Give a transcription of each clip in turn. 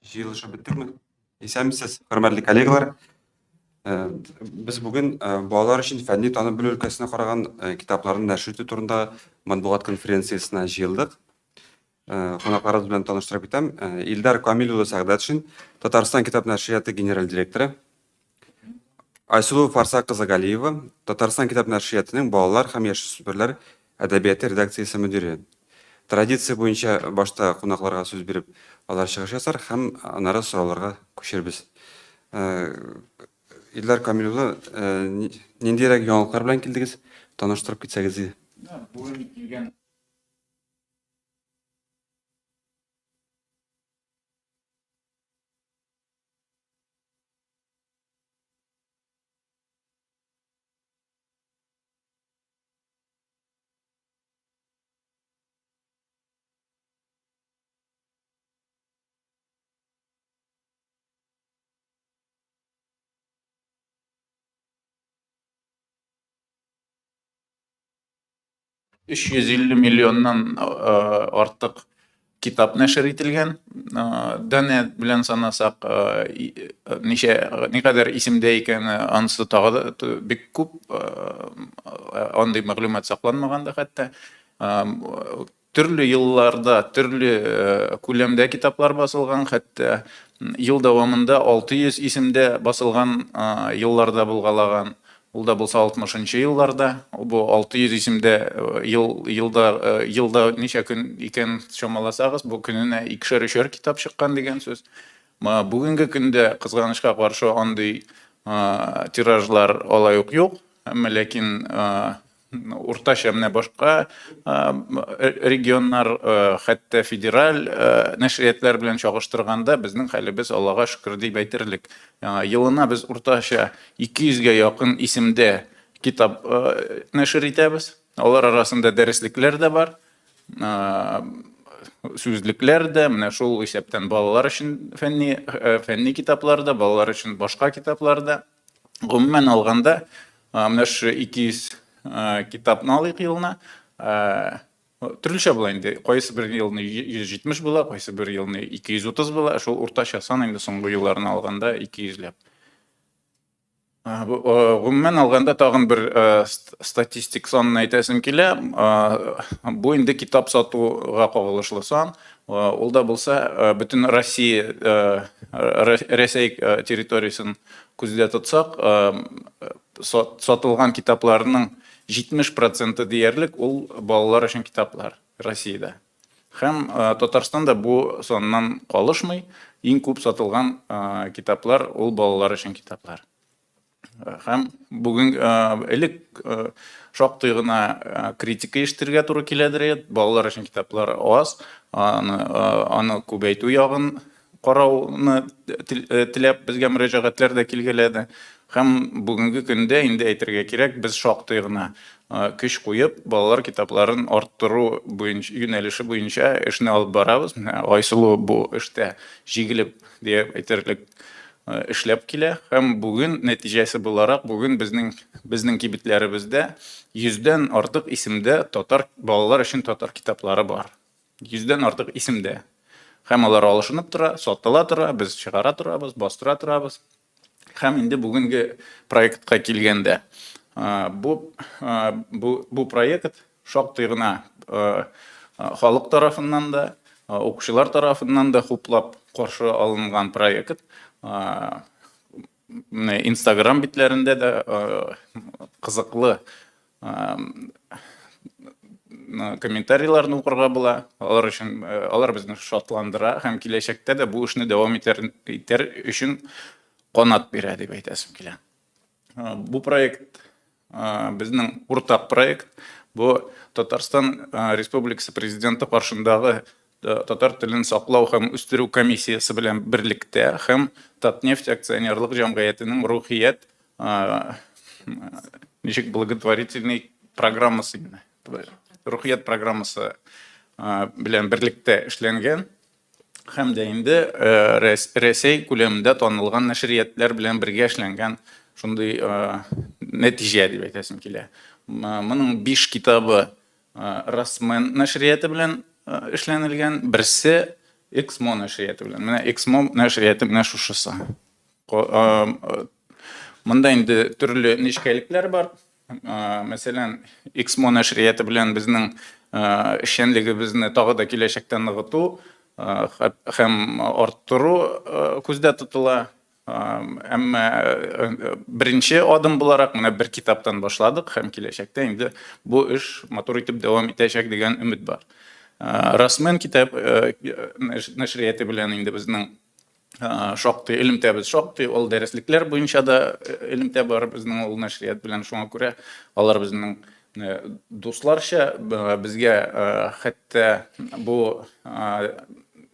Җыелышып беттекме? Исәнмесез, хөрмәтле коллегалар. Э, без бүген э, балалар өчен фәнни танып белү өлкәсенә караган э, китапларны нәшер итү турында матбугат конференциясенә җыелдык. Кунакларыбыз белән таныштырып китәм. Илдар Камил улы Сәгъдәтшин, Татарстан китап нәшрияты генераль директоры. Айсылу Фарса кызы Галиева, Татарстан китап нәшриятының балалар һәм яшүсмерләр әдәбияты редакциясе мөдире. Традиция буенча башта кунакларга сүз биреп, алар чыгыш ясар һәм аннары сорауларга күчербез. Э, Илдар Камил улы, э, ниндирәк яңалыклар белән килдегез? Таныштырып китсәгез иде. Бүген килгән 350 миллионнан артык китап нәшер ителгән. Данә белән санасак, ничә никадәр исемдә икәне, анысы тагы да бик күп. Андый мәгълүмат сакланмаган да хәтта. Төрле елларда төрле күләмдә китаплар басылган, хәтта ел дәвамында 600 исемдә басылган елларда булгалаган. Ул да булса 60 нчы елларда. Бу 600 исемдә ел елда елда ничә көн икән чамаласагыз, бу көненә икешәр-өчәр китап чыккан дигән сүз. Бүгенге көндә, кызганычка каршы, андый тиражлар алай ук юк. Әмма ләкин уртача менә башка регионнар, хәтта федераль нәшриятлар белән чагыштырганда безнең хәлебез Аллага шөкер дип әйтерлек. Елына без уртача 200 гә якын исемдә китап нәшер итәбез. Алар арасында дәреслекләр дә бар, сүзлекләр дә, менә шул исәптән балалар өчен фәнни фәнни китаплар да, балалар өчен башка китаплар да. Гомумән алганда, менә шушы 200 китапны алыйк елына. Төрлечә була инде. Кайсы бер елны 170 була, кайсы бер елны 230 була. Шул уртача сан инде соңгы елларны алганда 200 ләп. Гомумән алганда тагын бер статистик санны әйтәсем килә. Бу инде китап сатуга кагылышлы сан. Ул да булса бөтен Россия Рәсәй территориясен күздә тотсак, сатылган китапларның 70 проценты диярлек ул балалар өчен китаплар Россиядә. Һәм Татарстан да бу саннан калышмый. Иң күп сатылган китаплар ул балалар өчен китаплар. Һәм бүген элек шактый гына критика ишетергә туры киләдер, балалар өчен китаплар аз, аны, аны күбәйтү ягын карауны теләп безгә мөрәҗәгатьләр дә килгәләде. Һәм бүгенге көндә инде әйтергә кирәк, без шактый гына көч куеп, балалар китапларын арттыру буенча юнәлеше буенча эшне алып барабыз. Менә Айсылу бу эштә җигелеп дип әйтерлек эшләп килә һәм бүген нәтиҗәсе буларак бүген безнең безнең кибетләребездә йөздән артык исемдә татар балалар өчен татар китаплары бар. Йөздән артык исемдә. Һәм алар алышынып тора, сатыла тора, без чыгара торабыз, бастыра торабыз. Һәм инде бүгенге проектка килгәндә, бу бу бу проект шактый гына халык тарафыннан да, укучылар тарафыннан да хуплап каршы алынган проект. Менә Инстаграм битләрендә дә кызыклы комментарийларны укырга була. Алар өчен алар безне шатландыра һәм киләчәктә дә бу эшне дәвам итәр, итәр өчен канат бирә дип әйтәсем килә. Бу проект безнең уртак проект. Бу Татарстан Республикасы Президенты каршындагы татар телен саклау һәм үстерү комиссиясе белән берлектә һәм Татнефть акционерлык җәмгыятенең Рухият ничек благотворительный программасы инде. Рухият программасы белән берлектә эшләнгән. Һәм дә инде Рәсәй күләмендә танылган нәшриятләр белән бергә эшләнгән шундый нәтиҗә дип әйтәсем килә. Моның биш китабы Росмен нәшрияты белән эшләнелгән, берсе Эксмо нәшрияты белән. Менә Эксмо нәшрияты менә шушысы. Монда инде төрле нечкәлекләр бар. Мәсәлән, Эксмо нәшрияты белән безнең эшчәнлегебезне тагы да киләчәктә ныгыту һәм арттыру күздә тотыла. Әмма беренче адым буларак менә бер китаптан башладык һәм киләчәктә инде бу эш матур итеп дәвам итәчәк дигән өмет бар. Росмен китап нәшрияты белән инде безнең шактый элемтәбез шактый, ул дәреслекләр буенча да элемтә бар безнең ул нәшрият белән, шуңа күрә алар безнең дусларча безгә хәтта бу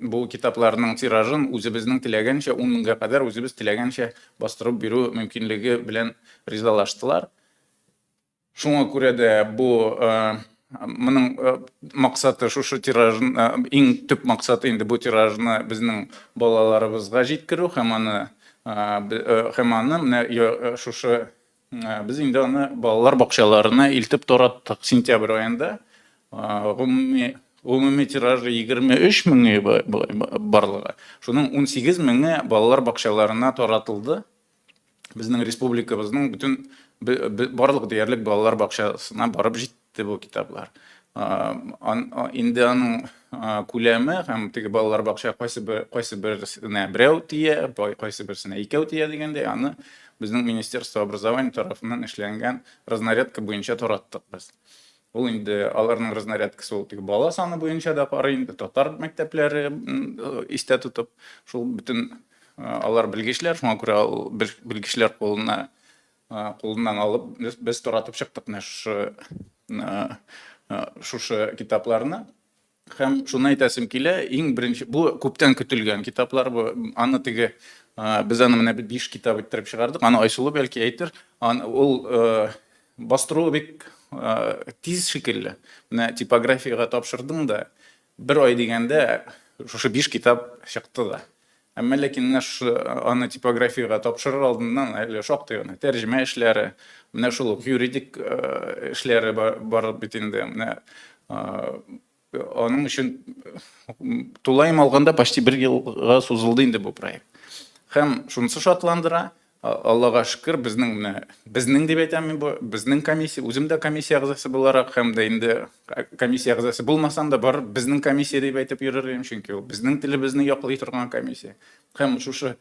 бу китапларның тиражын үзебезнең теләгәнчә 10 меңгә кадәр үзебез теләгәнчә бастырып бирү мөмкинлеге белән ризалаштылар. Шуңа күрә дә бу моның максаты шушы тиражны иң төп максаты инде бу тиражны безнең балаларыбызга җиткерү һәм аны һәм аны менә шушы Без инде аны балалар бакчаларына илтеп тараттык сентябрь аенда. Гомуми гомуми тиражы 23 меңе барлыгы. Шуның 18 меңе балалар бакчаларына таратылды. Безнең республикабызның бөтен барлык диярлек балалар бакчасына барып җитте бу китаплар. Инде аның күләме һәм теге балалар бакча кайсы бер кайсы берсенә берәү тия, кайсы берсенә икәү тия дигәндәй, аны безнең Министерство образования тарафыннан эшләнгән разнарядка буенча тараттык без. Ул инде аларның разнарядкасы ул теге бала саны буенча да карый инде, татар мәктәпләре истә тотып, шул бөтен алар белгечләр, шуңа күрә ул белгечләр кулына кулыннан алып без, без таратып чыктык менә шушы шушы китапларны. Һәм шуны әйтәсем килә, иң беренче бу күптән көтелгән китаплар бу аны теге без аны менә биш китап иттереп чыгардык. Аны Айсылу бәлки әйтер. Аны ул бастыруы бик тиз шикелле. Менә типографиягә тапшырдың да, бер ай дигәндә шушы биш китап чыкты да. Әмма ләкин менә шушы аны типографиягә тапшырыр алдыннан әле шактый гына тәрҗемә эшләре, менә шул ук юридик эшләре бар бит инде. Менә аның өчен тулаем алганда почти бер елга сузылды инде бу проект. Һәм шунысы шатландыра, Аллага шөкер, безнең менә безнең дип әйтәм мин бу, безнең комиссия, үзем дә комиссия әгъзасы буларак һәм дә инде комиссия әгъзасы булмасам да, барыбер безнең комиссия дип әйтеп йөрер идем, чөнки ул безнең телебезне яклый торган комиссия. Һәм шушы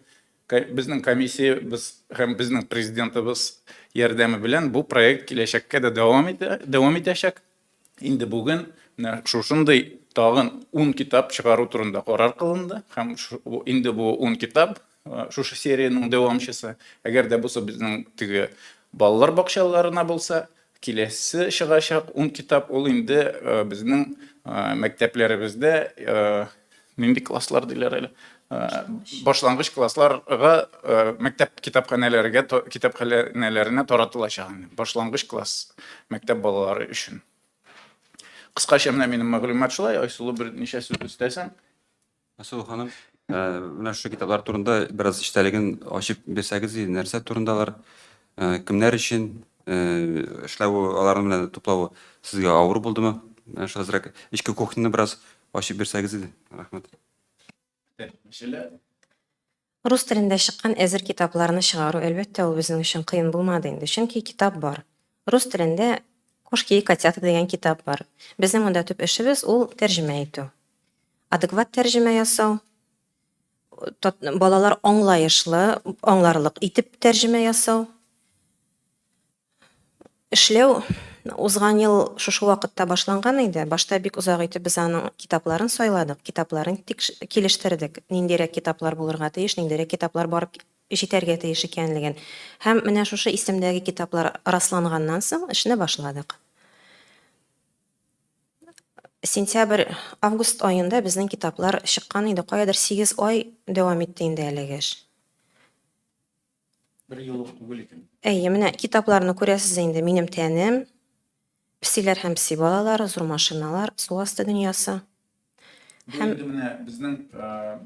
безнең комиссиябез һәм безнең президентыбыз ярдәме белән бу проект киләчәккә дә дәвам итә, дәвам итәчәк. Инде бүген менә шушындый тагын 10 китап чыгару турында карар кылынды һәм инде бу 10 китап шушы сериянең дәвамчысы. Әгәр дә бусы безнең теге балалар бакчаларына булса, киләсе чыгачак 10 китап ул инде безнең мәктәпләребездә нинди класслар диләр әле? Башлангыч классларга мәктәп китапханәләргә китапханәләренә таратылачак инде. Башлангыч класс мәктәп балалары өчен. Кыскача менә минем мәгълүмат шулай. Айсылу берничә сүз өстәсәң. Айсылу ханым, менә шушы китаплар турында бераз эчтәлеген ачып бирсәгез иде, нәрсә турындалар, кемнәр өчен эшләве, аларны менә туплавы сезгә авыр булдымы? Менә шул әзрәк эчке кухняны бераз Ачып бирсәгез иде. Рәхмәт. Рус телендә чыккан әзер китапларны чыгару, әлбәттә, ул безнең өчен кыен булмады инде, чөнки китап бар. Рус телендә Кошки и котята дигән китап бар. Безнең монда төп эшебез ул тәрҗемә итү. Адекват тәрҗемә ясау, балалар аңлаешлы, аңларлык итеп тәрҗемә ясау. Эшләү узган ел шушы вакытта башланган иде. Башта бик озак итеп без аның китапларын сайладык, китапларын килештердек. Ниндирәк китаплар булырга тиеш, ниндирәк китаплар барып җитәргә тиеш икәнлеген. Һәм менә шушы исемдәге китаплар расланганнан соң эшне башладык. Сентябрь, август аенда безнең китаплар чыккан иде. Каядыр 8 ай дәвам итте инде әлеге эш. Бер ел ук түгел икән. Әйе, менә китапларны күрәсез инде. Минем тәнем, песиләр һәм песи балалары, зур машиналар, су асты дөньясы. Бу һәм... инде менә безнең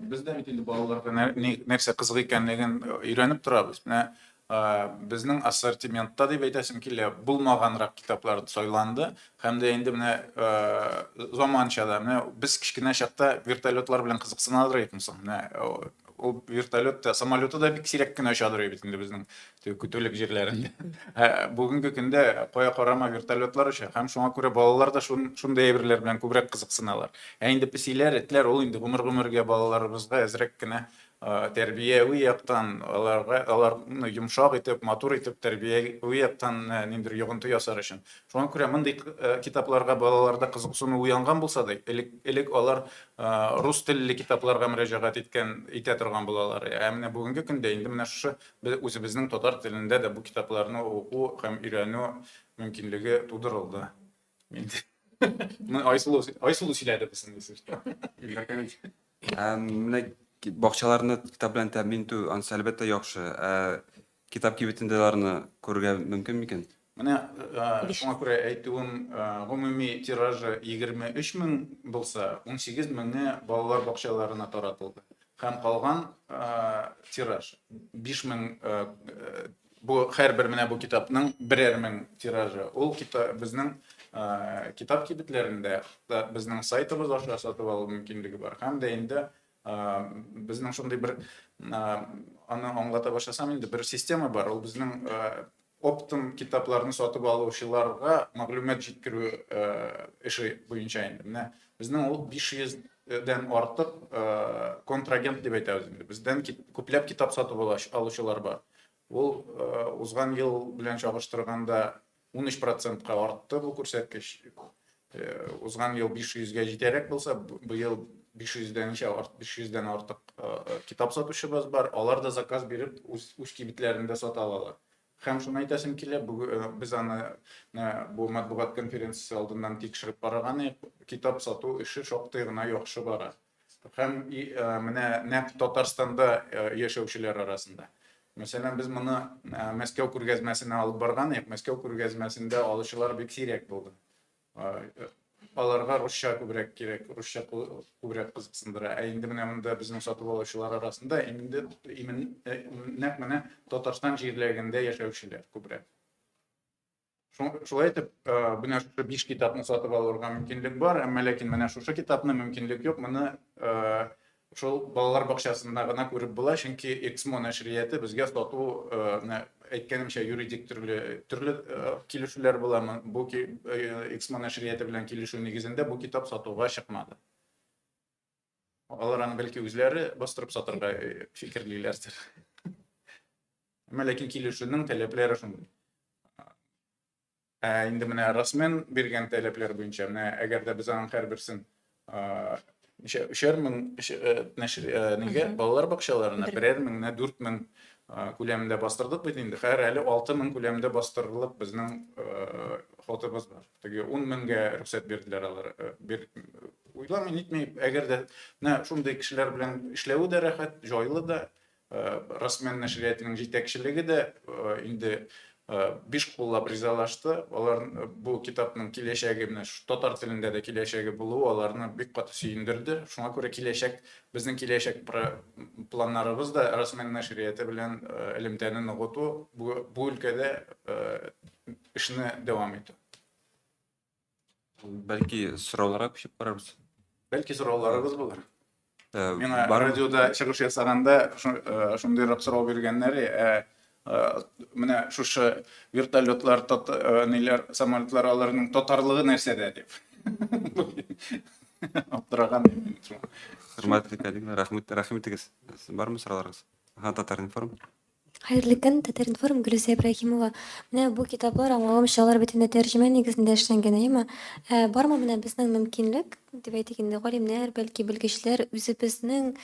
без дә бит инде балаларга нәрсә кызык икәнлеген өйрәнеп торабыз. Менә Безнең ассортиментта дип әйтәсем килә, булмаганрак китаплар сайланды. Һәм дә инде менә заманча да, менә без кечкенә чакта вертолетлар белән кызыксынадыр идек соң. Менә ул вертолет та, самолеты да бик сирәк кенә очадыр бит инде безнең көтүлек җирләрендә. Ә бүгенге көндә кая карама вертолетлар оча һәм шуңа күрә балалар да шундый әйберләр белән күбрәк кызыксыналар. Ә инде песиләр, этләр ул инде гомер-гомергә балаларыбызга әзрәк кенә тәрбияви яктан аларга аларны йомшак итеп, матур итеп тәрбияви яктан ниндидер йогынты ясар өчен. Шуңа күрә мондый китапларга балаларда кызыксыну уянган булса да, элек, элек алар рус телле китапларга мөрәҗәгать иткән итә торган булалар. Ә менә бүгенге көндә инде менә шушы без үзебезнең татар телендә дә бу китапларны уку һәм өйрәнү мөмкинлеге тудырылды. Мин Айсылу, Айсылу сөйләде безнең дисез. Илдар Камилович, менә бакчаларны китап белән тәэмин итү, анысы әлбәттә яхшы. Ә китап кибетендә аларны күрергә мөмкин микән? Менә шуңа күрә әйтүем, гомуми тиражы 23 мең булса, 18 меңе балалар бакчаларына таратылды. Һәм калган тираж 5 мең бу һәрбер менә бу китапның берәр мең тиражы. Ул китап безнең китап кибетләрендә, безнең сайтыбыз аша сатып алу мөмкинлеге бар. Һәм дә инде безнең шундый бер аны аңлата башласам инде бер система бар. Ул безнең оптом китапларны сатып алучыларга мәгълүмат җиткерү эше буенча инде. Менә безнең ул 500 дән артык контрагент дип әйтәбез инде. Бездән күпләп китап сатып алучылар бар. Ул узган ел белән чагыштырганда 13 процентка артты бу күрсәткеч. Узган ел 500гә җитәрәк булса, быел 500 дән ничә арт 500 дән артык китап сатучыбыз бар. Алар да заказ биреп үз, үз кибетләрендә сата алалар. Һәм шуны әйтәсем килә, бүген без аны бу матбугат конференциясе алдыннан тикшереп караган идек, китап сату эше шактый гына яхшы бара. Һәм менә нәкъ Татарстанда яшәүчеләр арасында. Мәсәлән, без моны Мәскәү күргәзмәсенә алып барган идек. Мәскәү күргәзмәсендә алучылар бик сирәк булды. Аларга русча күбрәк кирәк, русча күбрәк кызыксындыра. Ә инде менә монда безнең сатып алучылар арасында инде нәкъ менә Татарстан җирлегендә яшәүчеләр күбрәк. Шулай итеп, менә шушы биш китапны сатып алырга мөмкинлек бар, әмма ләкин менә шушы китапны мөмкинлек юк. Моны шул балалар бакчасында гына күреп була, чөнки Эксмо нәшрияты безгә сату, менә әйткәнемчә, юридик төрле төрле килешүләр була. Бу Эксмо нәшрияты белән килешү нигезендә бу китап сатуга чыкмады. Алар аны бәлки үзләре бастырып сатырга фикерлиләрдер. Әмма ләкин килешүнең таләпләре шундый. Ә инде менә Росмен биргән таләпләр буенча, менә әгәр дә без аның һәрберсен ничә өчәр мең нәшер нигә балалар бакчаларына берәр меңнә 4000 күләмендә бастырдык бит инде. Хәер, әле 6000 күләмендә бастырылып безнең хатыбыз бар. Теге 10 меңгә рөхсәт бирделәр алар. Бир, уйламый нитми, әгәр дә менә шундый кешеләр белән эшләве дә рәхәт, җайлы да. Росмен нәшриятының җитәкчелеге дә инде биш куллап ризалашты. Алар бу китапның киләчәге менә татар телендә дә киләчәге булуы аларны бик каты сөендерде. Шуңа күрә киләчәк безнең киләчәк планнарыбыз да Росмен нәшрияты белән элемтәне ныгыту, бу, бу өлкәдә эшне дәвам итү. Бәлки сорауларга күчеп карарбыз. Бәлки сорауларыгыз булыр. Миңа радиода чыгыш ясаганда шундыйрак сорау биргәннәр, менә шушы вертолетлар, ниләр, самолетлар аларның татарлыгы нәрсәдә дип. Аптыраган. Хөрмәтле коллегалар, рәхмәт, рәхим итегез. Бармы сорауларыгыз? Ага, Татар-информ. Хәерле көн, Татар-информ, Гөлүсә Ибраһимова. Менә бу китаплар, аңлавымча, алар бит инде тәрҗемә нигезендә эшләнгән, әйеме? Ә бармы менә безнең мөмкинлек, дип әйтик инде, галимнәр, бәлки белгечләр үзебезнең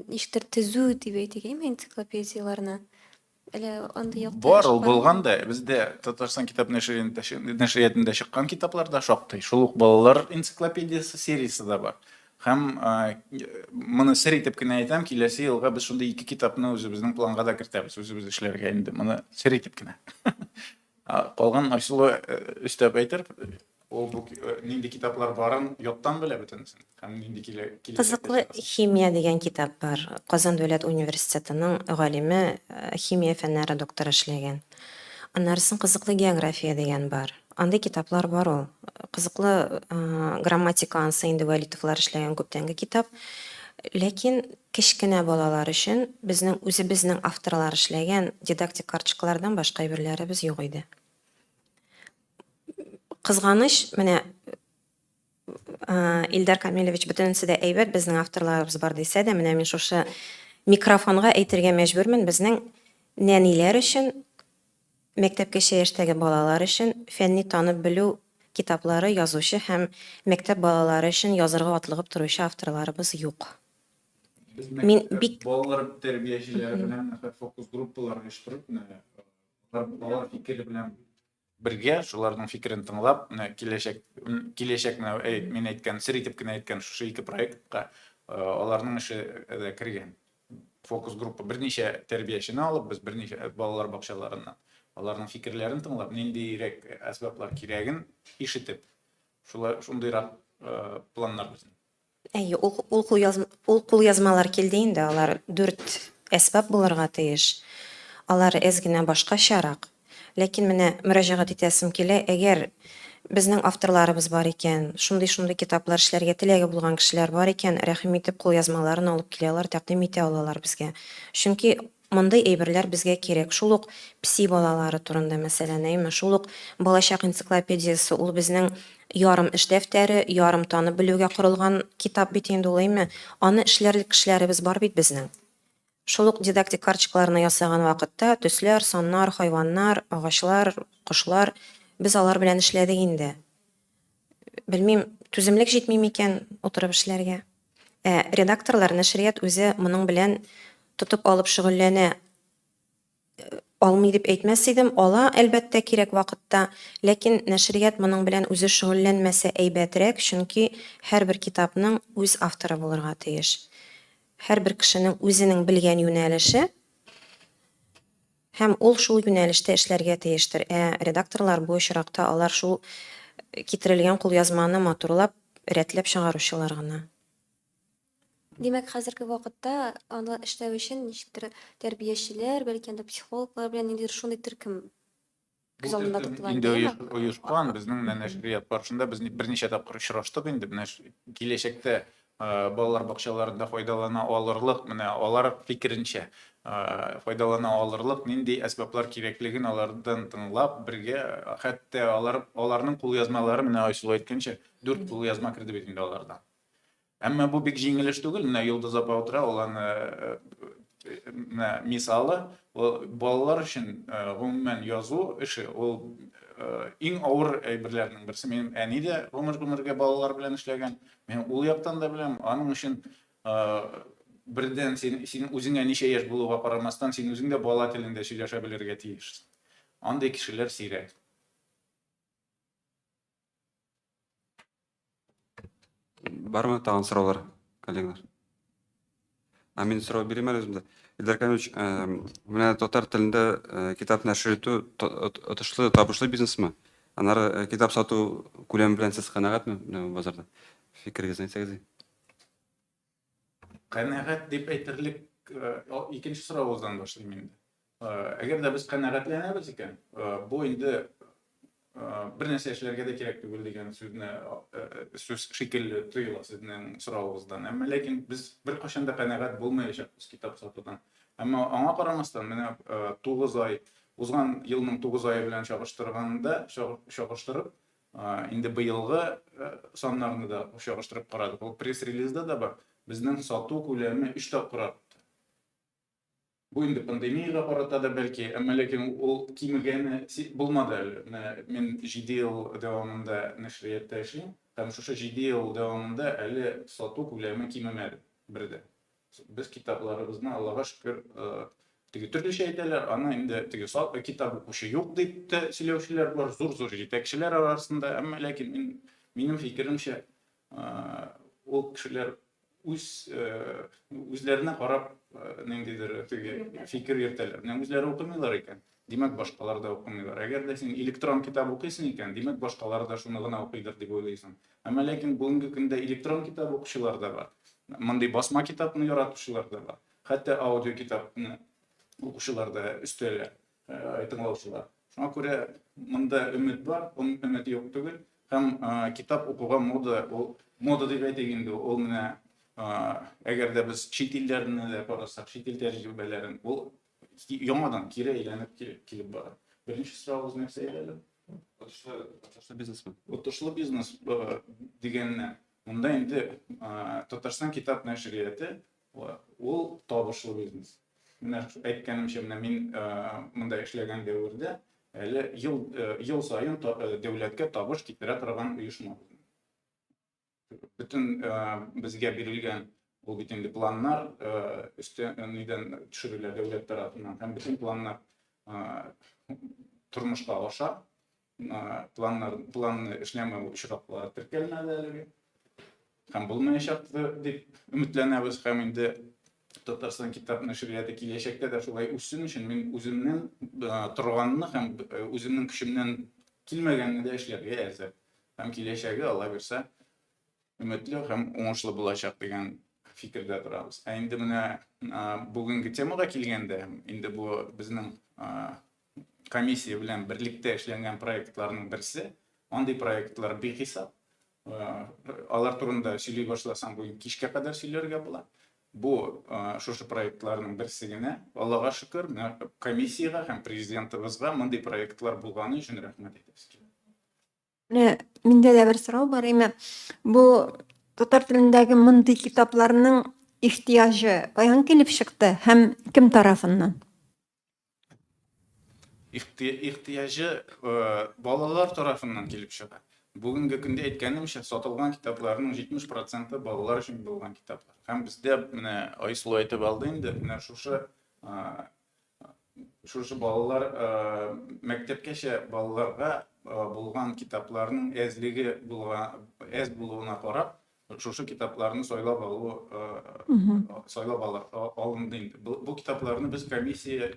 ничектер төзү, дип әйтик, әйеме, энциклопедияләрне? Әле андый якта Бар, ул булган да, бездә Татарстан китап нәшриятында чыккан китаплар да шактый. Шул ук балалар энциклопедиясе сериясе дә бар. Һәм моны сер итеп кенә әйтәм, киләсе елга без шундый ике китапны үзебезнең планга да кертәбез, үзебез эшләргә инде. Моны сер итеп кенә. Калган Айсылу өстәп әйтер. Ул бу нинди китаплар барын яттан белә бөтенесен һәм нинди килә киләчәктә Кызыклы чыгасын. химия дигән китап бар. Казан дәүләт университетының галиме, химия фәннәре докторы эшләгән. Аннары соң Кызыклы география дигән бар. Андый китаплар бар ул. Кызыклы грамматика ансы инде Вәлитовлар эшләгән күптәнге китап. Ләкин кечкенә балалар өчен безнең үзебезнең авторлар эшләгән дидактик карточкалардан башка әйберләребез юк иде. Кызганыч, менә Илдар Камилевич бөтенесе дә әйбәт, безнең авторларыбыз бар дисә дә, менә мин шушы микрофонга әйтергә мәҗбүрмен, безнең нәниләр өчен, мәктәпкәчә яшьтәге балалар өчен фәнни танып белү китаплары язучы һәм мәктәп балалары өчен язырга атлыгып торучы авторларыбыз юк. Без Мин мәктәп бик балалар тәрбиячеләре белән фокус группалар оештырып, менә алар фикере белән бергә шуларның фикерен тыңлап, менә киләчәк киләчәк менә әй, мин әйткән, сер итеп кенә әйткән шушы ике проектка э, аларның эше дә кергән. Фокус группа берничә тәрбиячене алып, без берничә э, балалар бакчаларыннан аларның фикерләрен тыңлап, ниндирәк әсбаплар кирәген ишетеп, шулай шундыйрак э, планнар безнең. Әйе, ул, ул, кулъязм, ул кулъязмалар килде инде, алар дүрт әсбап булырга тиеш. Алар әз генә башкачарак. Ләкин менә мөрәҗәгать итәсем килә, әгәр безнең авторларыбыз бар икән, шундый-шундый китаплар эшләргә теләге булган кешеләр бар икән, рәхим итеп кулъязмаларын алып килә алар, тәкъдим итә алалар безгә. Чөнки Мондый әйберләр безгә кирәк. Шул ук песи балалары турында, мәсәлән, әйеме? Шул ук Балачак энциклопедиясе, ул безнең ярым эш дәфтәре, ярым танып белүгә корылган китап бит инде ул, әйеме? Аны эшләрлек кешеләребез бар бит безнең. Шул ук дидактик карточкаларны ясаган вакытта төсләр, саннар, хайваннар, агачлар, кошлар, без алар белән эшләдек инде. Белмим, түземлек җитми микән утырып эшләргә? Ә редакторлар, нәшрият үзе моның белән тотып алып шөгыльләнә алмый дип әйтмәс идем. Ала, әлбәттә, кирәк вакытта. Ләкин нәшрият моның белән үзе шөгыльләнмәсә әйбәтрәк, чөнки һәрбер китапның үз авторы булырга тиеш. Һәрбер кешенең үзенең белгән юнәлеше һәм ул шул юнәлештә эшләргә тиештер. Ә редакторлар бу очракта алар шул китерелгән кулъязманы матурлап, рәтләп чыгаручылар гына. Димәк, хәзерге вакытта аны эшләү өчен ничектер тәрбиячеләр, бәлки анда психологлар белән ниндидер шундый төркем Бу күз алдында төркем тотыла инде инде, әйеме? оешкан, безнең менә нәшрият барышында без берничә тапкыр очраштык инде. Менә киләчәктә балалар бакчаларында файдалана алырлык, менә алар фикеренчә файдалана алырлык нинди әсбаплар кирәклеген алардан тыңлап, бергә, хәтта алар аларның кулъязмалары, менә Айсылу әйткәнчә, дүрт кулъязма керде бит инде алардан. Әмма бу бик җиңел эш түгел. Менә Йолдыз апа утыра, ул аны менә мисалы, ул балалар өчен гомумән язу эше ул иң авыр әйберләрнең берсе. Минем әни дә гомер-гомергә балалар белән эшләгән. Мин ул яктан да беләм. Аның өчен бердән син, син үзеңә ничә яшь булуга карамастан, син үзең дә бала телендә сөйләшә белергә тиешсең. Андый кешеләр сирәк. Бармы тагын сораулар, коллегалар? Ә мин сорау бирим әле үземдә. Илдар Камилович, менә татар телендә китап нәшер итү отышлы, табышлы бизнесмы? Аннары китап сату күләме белән сез канәгатьме менә бу базарда? Фикерегезне әйтсәгез. Канәгать дип әйтерлек икенче соравыгыздан башлыйм инде. Әгәр дә без канәгатьләнәбез икән, бу инде бер нәрсә эшләргә дә кирәк түгел дигән сүзне сүз шикелле тоела сезнең соравыгыздан. Әмма ләкин без беркайчан да канәгать булмаячакбыз китап сатудан. Әмма аңа карамастан, менә 9 ай, узган елның 9 ае белән чагыштырганда, чагыштырып, Инде быелгы саннарны да чагыштырып карадык. Ул пресс-релизда да бар. Безнең сату күләме өч тапкыр артты. Бу инде пандемиягә карата да бәлки, әмма ләкин ул кимегәне булмады әле. Менә мин 7 ел дәвамында нәшриятта эшлим, һәм шушы 7 ел дәвамында әле сату күләме кимемәде бер дә. Без китапларыбызны, Аллага шөкер, теге төрлечә әйтәләр, аны инде теге китап укучы юк дип тә сөйләүчеләр бар, зур-зур җитәкчеләр арасында, әмма ләкин мин, минем фикеремчә, ул кешеләр үз үзләренә карап ниндидер теге фикер йөртәләр. Менә үзләре укымыйлар икән, димәк, башкалар да укымыйлар. Әгәр дә син электрон китап укыйсың икән, димәк, башкалар да шуны гына укыйдыр дип уйлыйсың. Әмма ләкин бүгенге көндә электрон китап укучылар да бар. Мондый басма китапны яратучылар да бар. Хәтта аудио китапны укучылар да өстәлә, тыңлаучылар. Шуңа күрә монда өмет бар, өмет юк түгел. Һәм китап укуга мода, ул мода дип әйтик инде, ул менә әгәр дә без чит илләрне дә карасак, чит ил тәҗрибәләрен, ул яңадан кире әйләнеп килеп бара. Беренче соравыгыз нәрсә иде әле? Отышлы бизнесмы? Отышлы бизнес дигәнне, монда инде Татарстан китап нәшрияты ул табышлы бизнес. Менә әйткәнемчә, менә мин монда эшләгән дәвердә әле ел ел саен дәүләткә табыш китерә торган оешма. Бөтен безгә бирелгән ул бит инде планнар өстә нидән төшерелә дәүләт тарафыннан һәм бөтен планнар тормышка аша. Планнар планны эшләмәү очраклары теркәлмәде әлегә. Һәм булмаячак дип өметләнәбез һәм инде Татарстан китап нәшрияты киләчәктә дә шулай үссен өчен мин үземнең торганны һәм үземнең көчемнән килмәгәнне дә эшләргә әзер. Һәм киләчәге, Алла бирсә, өметле һәм уңышлы булачак дигән фикердә торабыз. Ә инде менә бүгенге темага килгәндә, инде бу безнең комиссия белән берлектә эшләнгән проектларның берсе. Андый проектлар бихисап. Алар турында сөйли башласаң, бүген кичкә кадәр сөйләргә була. Бу шушы проектларның берсе генә. Аллага шөкер, менә комиссиягә һәм президентыбызга мондый проектлар булганы өчен рәхмәт әйтәсе килә. Менә миндә дә бер сорау бар, име. Бу татар телендәге мондый китапларның ихтыяҗы каян килеп чыкты һәм кем тарафыннан? Ихтыяҗы балалар тарафыннан килеп чыга. Бүгенге көндә әйткәнемчә, сатылган китапларның 70 проценты балалар өчен булган китаплар. Һәм бездә менә Айсылу әйтеп алды инде, менә шушы шушы балалар мәктәпкәчә балаларга булган китапларның әзлеге булган әз булуына карап, шушы китапларны сайлап алу сайлап алынды инде. Бу китапларны без комиссия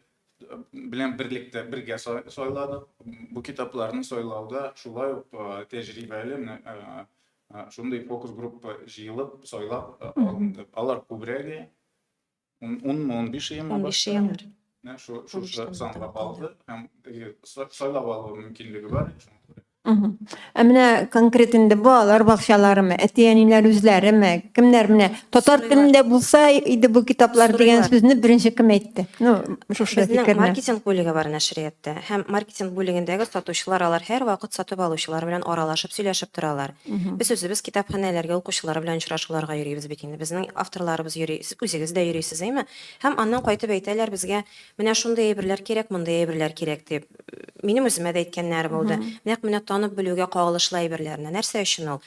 белән берлектә бергә сайладык. Бу китапларны сайлауда шулай ук тәҗрибәле менә шундый фокус группа җыелып сайлап алынды. Алар күбрәге 10-мы, 15 яме 15 яме. Менә шу шушы санга калды һәм сайлап алу мөмкинлеге бар. Ә менә конкрет инде балалар бакчаларымы, әти-әниләр үзләреме, кемнәр менә татар телендә булса иде бу китаплар дигән сүзне беренче кем әйтте? Ну, шушы Безнең фикерне. маркетинг бүлеге бар нәшриятта. Һәм маркетинг бүлегендәге сатучылар алар һәрвакыт сатып алучылар белән аралашып, сөйләшеп торалар. Без үзебез китапханәләргә укучылар белән очрашуларга йөрибез бит инде. Безнең авторларыбыз йөри, сез үзегез дә йөрисез, әйме? Һәм аннан кайтып әйтәләр безгә, менә шундый әйберләр кирәк, мондый әйберләр кирәк дип. Минем үземә дә әйткәннәре булды. Нәкъ менә танып белүгә кагылышлы әйберләрне. Нәрсә өчен ул?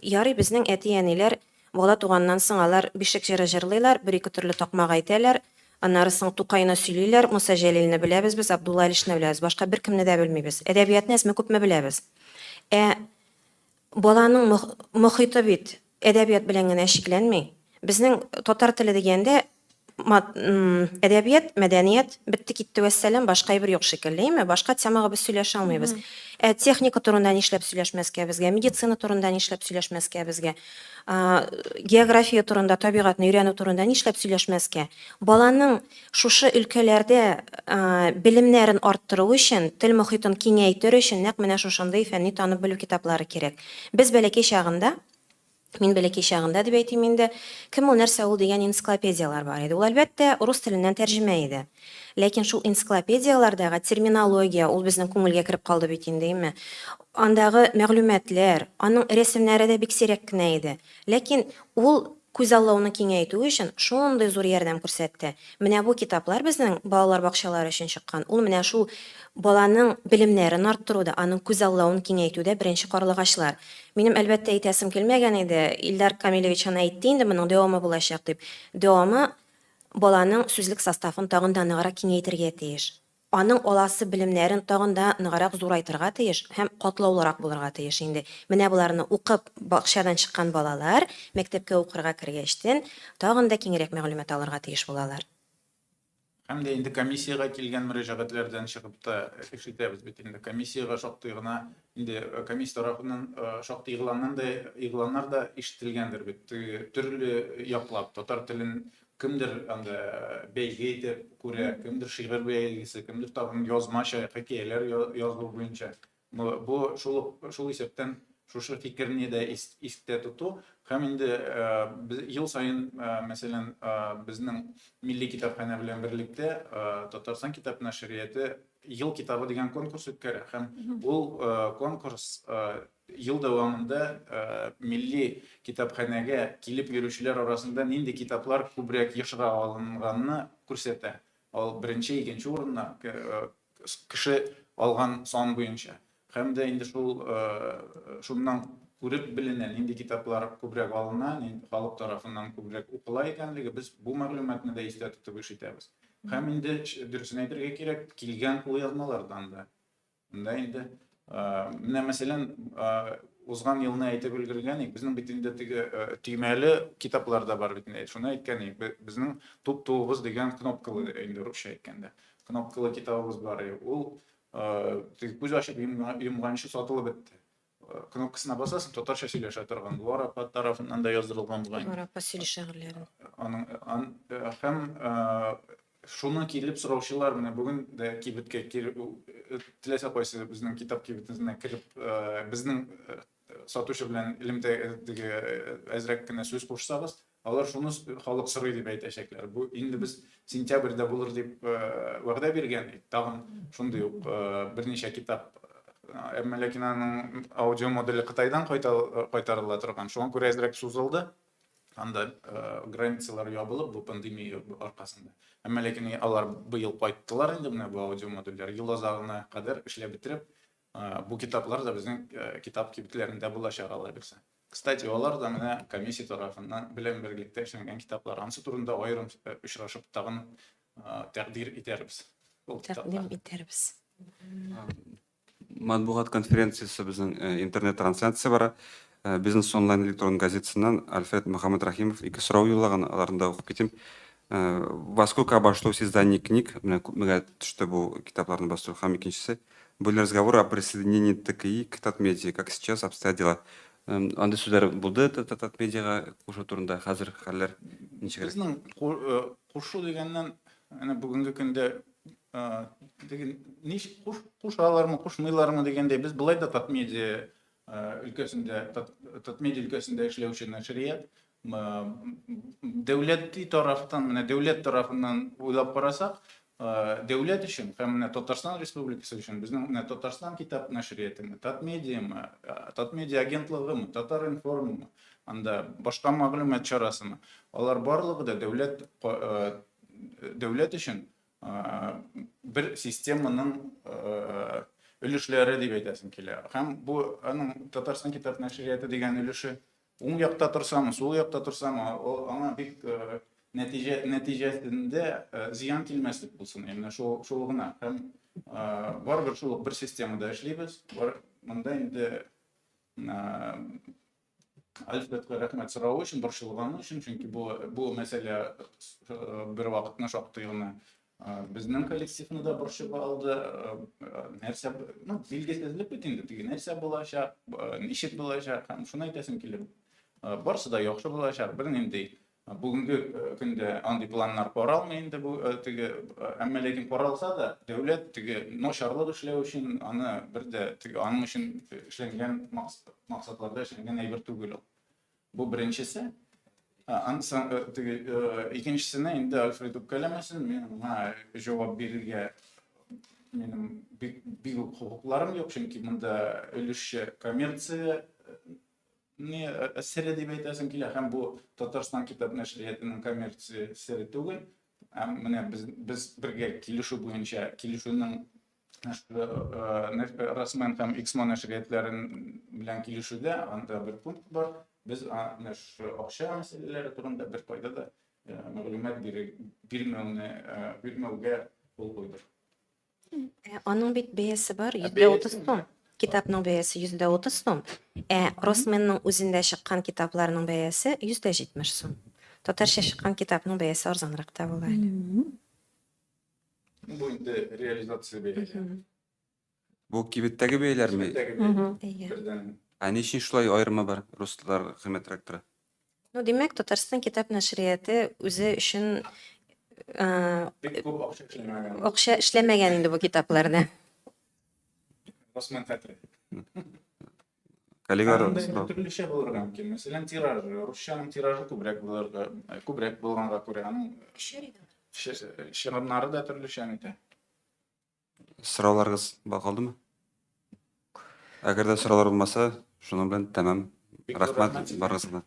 Ярый, безнең әти-әниләр бала туганнан соң алар бишек җыры җырлыйлар, бер-ике төрле такмак әйтәләр, аннары соң Тукайны сөйлиләр, Муса Җәлилне беләбез без, Абдулла Алишны беләбез, башка беркемне дә белмибез. Әдәбиятны әзме-күпме беләбез. Ә Баланың мохиты бит әдәбият белән генә чикләнми. Безнең татар теле дигәндә әдәбият, мәдәният, бетте китте вәссәлам, башка әйбер юк шикелле, әйме? Башка темага без сөйләшә алмыйбыз. Ә техника турында нишләп сөйләшмәскә безгә, медицина турында нишләп сөйләшмәскә безгә, география турында, табигатьне өйрәнү турында нишләп сөйләшмәскә? Баланың Шушы өлкәләрдә белемнәрен арттыру өчен, тел мохитын киңәйтер өчен нәкъ менә шушындый фәнни танып белү китаплары кирәк. Без бәләкәй чагында, мин бәләкәй чагында дип әйтим инде, Кем ул, нәрсә ул дигән энциклопедияләр бар иде. Ул, әлбәттә, рус теленнән тәрҗемә иде. Ләкин шул энциклопедияләрдәге терминология, ул безнең күңелгә кереп калды бит инде, әйме? Андагы мәгълүматлар, аның рәсемнәре дә бик сирәк кенә иде. Ләкин ул күзаллауны киңәйтү өчен шундый зур ярдәм күрсәтте. Менә бу китаплар безнең балалар бакчалары өчен чыккан. Ул менә шул баланың белемнәрен арттыруда, аның күзаллавын киңәйтүдә беренче карлыгачлар. Минем, әлбәттә, әйтәсем килмәгән иде, Илдар Камилевич аны әйтте инде, моның дәвамы булачак дип. Дәвамы баланың сүзлек составын тагын да ныграк киңәйтергә тиеш. Аның аласы белемнәрен тагын да ныграк зурайтырга тиеш һәм катлаулырак булырга тиеш инде. Менә боларны укып, бакчадан чыккан балалар, мәктәпкә укырга кергәчтен, тагын да киңрәк мәгълүмат алырга тиеш булалар. Һәм дә инде комиссиягә килгән мөрәҗәгатьләрдән чыгып та эш итәбез бит инде. Комиссиягә шактый гына инде комиссия тарафыннан шактый игъланнан да игъланнар да ишетелгәндер бит. Төрле яклап татар телен кемдер анда бәйге итеп күрә, кемдер шигырь бәйгесе, кемдер тагын язмача хикәяләр язу буенча. Бу шул ук шул исәптән шушы фикерне дә истә тоту һәм инде без ел саен, мәсәлән, безнең Милли китапханә белән берлектә Татарстан китап нәшрияты Ел китабы дигән конкурс үткәрә һәм ул конкурс ел дәвамында Милли китапханәгә килеп йөрүчеләр арасында нинди китаплар күбрәк, ешрак алынганны күрсәтә. Ул беренче, икенче урыннар кеше алган сан буенча. Һәм дә инде шул шуннан күреп беленә, нинди китаплар күбрәк алына, нинди халык тарафыннан күбрәк укыла икәнлеге, без бу мәгълүматны да истә тотып эш итәбез. Һәм инде дөресен әйтергә кирәк, килгән кулъязмалардан да. Монда инде менә мәсәлән, узган елны әйтеп өлгергән идек, безнең бит инде теге төймәле китаплар да бар бит инде. Шуны әйткән идек, безнең туп-туыбыз дигән кнопкалы инде русча әйткәндә. Кнопкалы китабыбыз бар иде. Ул теге күз ачып йомганчы сатылып бетте. Кнопкасына басасың, татарча сөйләшә торган. Лора апа тарафыннан да яздырылган була инде. Лора апа сөйли шигырьләрен. Аның ан, һәм шуны килеп сораучылар менә бүген дә кибеткә килеп, теләсә кайсы безнең китап кибетенә кереп, безнең сатучы белән элемтә теге әзрәк кенә сүз кушсагыз, алар шуны халык сорый дип әйтәчәкләр. Бу инде без сентябрьдә булыр дип вәгъдә биргән идек. Тагын шундый ук берничә китап. Әмма ләкин аның аудио моделе Кытайдан кайтарыла торган. Шуңа күрә әзрәк сузылды. Анда границалар ябылып, бу пандемия аркасында. Әмма ләкин алар быел кайттылар инде менә бу аудио модульләр. Ел азагына кадәр эшләп бетереп, бу китаплар да безнең китап кибетләрендә булачак, Алла бирсә. Кстати, алар да менә комиссия тарафыннан белән берлектә эшләнгән китаплар. Анысы турында аерым очрашып тагын тәкъдир итәрбез. Ул Тәкъдим итәрбез. Матбугат конференциясе безнең интернет-трансляция бара. Бизнес онлайн электрон газетасыннан Альфред Мөхәммәтрәхимов ике сорау юллаган, аларны да укып китим. Во сколько обошлось издание книг? Менә күпмегә төште бу китапларны бастыру? Һәм икенчесе, были разговоры о присоединении ТКИ к Татмедиа, как сейчас обстоят дела? Андый сүзләр булды Татмедиага кушу турында, хәзер хәлләр ничегрәк? Безнең кушу дигәннән, әнә бүгенге көндә теге ничек кушалармы, кушмыйлармы дигәндәй, без болай да Татмедиа өлкәсендә, Татмедиа өлкәсендә эшләүче нәшрият. Дәүләти тарафтан, менә дәүләт тарафыннан уйлап карасак, дәүләт өчен һәм менә Татарстан Республикасы өчен безнең менә Татарстан китап нәшриятымы, Татмедиамы, Татмедиа агентлыгымы, Татар-информмы, анда башка мәгълүмат чарасымы, алар барлыгы да дәүләт дәүләт өчен бер системаның өлешләре дип әйтәсем килә. Һәм бу аның Татарстан китап нәшрияты дигән өлеше уң якта торсамы, сул якта торсамы, аңа бик нәтиҗә нәтиҗәсендә зыян килмәслек булсын. Менә шул шул гына. Һәм барыбер шул ук бер системада эшлибез. Бар, монда инде Альфредка рәхмәт соравы өчен, борчылганы өчен, чөнки бу бу мәсьәлә бер вакытны шактый гына безнең коллективны да борчып алды. Нәрсә, ну, билгесезлек бит инде, теге нәрсә булачак, ничек булачак, һәм шуны әйтәсем килә. Барысы да яхшы булачак, бернинди бүгенге көндә андый планнар каралмый инде бу теге, әмма ләкин каралса да, дәүләт теге начарлык эшләү өчен аны бер дә теге аның өчен эшләнгән максатларда эшләнгән әйбер түгел ул. Бу беренчесе. Анысы теге икенчесенә инде Альфред үпкәләмәсен, мин аңа җавап бирергә минем бик бик үк хокукларым юк, чөнки монда өлешчә коммерция не сере дип әйтәсем килә, һәм бу Татарстан китап нәшриятының коммерция сере түгел. Һәм менә без, без бергә килешү буенча килешүнең Росмен һәм Эксмо нәшриятләрен белән килешүдә анда бер пункт бар. Без менә шушы акча мәсьәләләре турында бер кайда да мәгълүмат бирмәүне бирмәүгә кул куйдык. Ә аның бит бәясе бар, Ә 130 бәясе сум. Китапның бәясе 130 сум. Ә Росменның үзендә чыккан китапларның бәясе 170 сум. Татарча чыккан китапның бәясе арзанрак та була әле. Бу инде реализация бәясе. Бу кибеттәге бәяләрме? Кибеттәге бәя. Әйе. Бердән. Ә ни өчен шулай аерма бар? Руслар кыйммәтрәк тора. Ну, димәк, Татарстан китап нәшрияты үзе өчен э, Бик күп акча эшләмәгән. акча эшләмәгән инде бу китапларда. Росмен хәтере. Коллегалар, Анда инде сорау. төрлечә булырга мөмкин. Мәсәлән, тиражы, русчаның тиражы күбрәк булырга, күбрәк булганга күрә аның чыгымнары да төрлечә нитә. Сорауларыгыз бар калдымы? Әгәр дә сораулар булмаса, шуның белән тәмам. Бик зур Рәхмәт рәхмәт. барыгызга да.